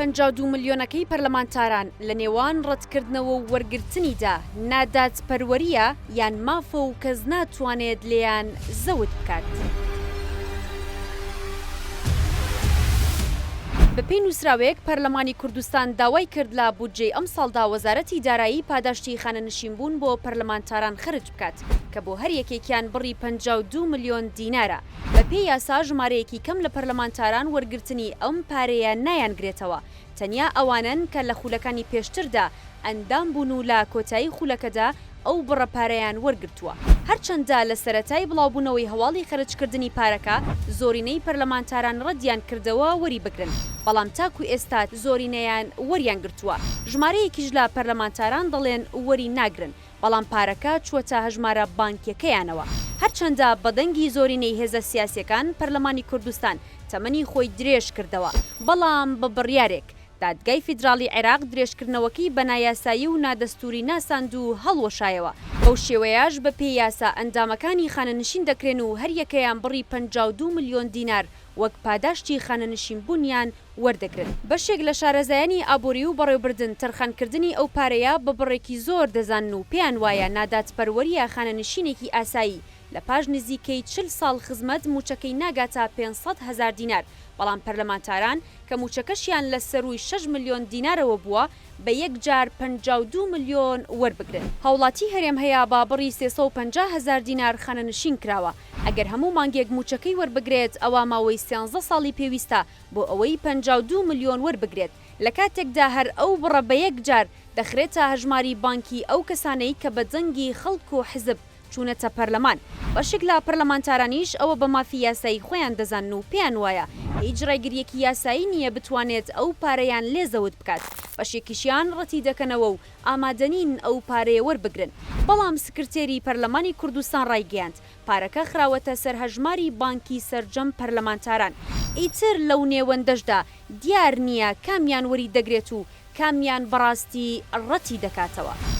52 ملیۆنەکەی پەرلەمانتاران لە نێوان ڕەتکردنەوە و وەرگرتنیدا نادادپەروەرییە یان مافە و کەس ناتوانێت لێیان زەوت بکات؟ بەپێی نووسراوێک پەرلەمانی کوردستان داوای کرد لە بودجەی ئەمساڵدا وەزارەتی دارایی پاداشتی خانەنشینبوون بۆ پەرلەمانتاران خەرج بکات کە بۆ هەر یەکێکیان بڕی 52 ملیۆن دینارە. بەپێی یاسا ژمارەیەکی کەم لە پەرلەمانتاران وەرگرتنی ئەم پارەیە نایانگرێتەوە، تەنیا ئەوانەن کە لە خولەکانی پێشتردا ئەندام بوون و لە کۆتایی خولەکەدا ئەو بڕە پارەیان وەرگرتووە. هەرچەندە لە سەرەتای بڵاوبوونەوەی هەواڵی خەرجکردنی پارەکە زۆرینەی پەرلەمانتاران ڕەتیان کردەوە وەریبگرن، بەڵام تاکو ئێستا زۆرینەیان وەریان گرتووە، ژمارەیەکیش لە پەرلەمانتاران دەڵێن وەری ناگرن، بەڵام پارەکە چووەتە هەژمارە بانکیەکەیانەوە. هەرچەندە بە دەنگی زۆرینەی هێزە سیاسیەکان پەرلەمانی کوردستان تەمەنی خۆی درێژ کردەوە، بەڵام بە بڕیارێک دادگای فیدراڵی عێراق درێژکردنەوەکەی بە نایاسایی و نادەستووری ناساند و هەڵوەشایەوە. بەو شێوەیەش بە پێی یاسا ئەندامەکانی خانەنشین دەکرێن و هەریەکەیان بڕی 52 ملیۆن دینار وەک پاداشتی خانەنشینبوونیان وەردەگرن. بەشێک لە شارەزایانی ئابووری و بەڕێوبردن تەرخانکردنی ئەو پارەیە بە بڕێکی زۆر دەزانن و پێیان وایە نادادپەروەرییە خانەنشینێکی ئاسایی لە پاش نزیکەی 40 ساڵ خزمەت مووچەکەی ناگاتە 500 هەزار دینار بەڵام پەرلەمانتاران کە مووچەکەشیان لە سەرووی شەش ملیۆن دینارەوە بووە بە یەکجار 52 ملیۆن وەربگرن. هاوڵاتی هەرێم هەیە بە بڕی 350 هەزار دینار خانەنشین کراوە، ئەگەر هەموو مانگێک مووچەکەی وەربگرێت ئەوا ماوەی سیانزە ساڵی پێویستە بۆ ئەوەی 52 ملیۆن وەربگرێت، لە کاتێکدا هەر ئەو بڕە بە یەکجار دەخرێتە هەژماری بانکی ئەو کەسانەی کە بە دەنگی خەڵک و حزب چوونەتە پەرلەمان. بەشێک لە پەرلەمانتارانیش ئەوە بە مافی یاسایی خۆیان دەزانن و پێیان وایە هیچ ڕێگرییەکی یاسایی نییە بتوانێت ئەو پارەیان لێ زەوت بکات، بەشێکیشیان ڕەتی دەکەنەوە و ئامادەنین ئەو پارەیە وەربگرن. بەڵام سکرتێری پەرلەمانی کوردستان ڕایگەیاند، پارەکە خراوەتە سەر هەژماری بانکی سەرجەم پەرلەمانتاران، ئیتر لەو نێوەندەشدا دیار نییە کامیان وەری دەگرێت و کامیان بەڕاستی ڕەتی دەکاتەوە.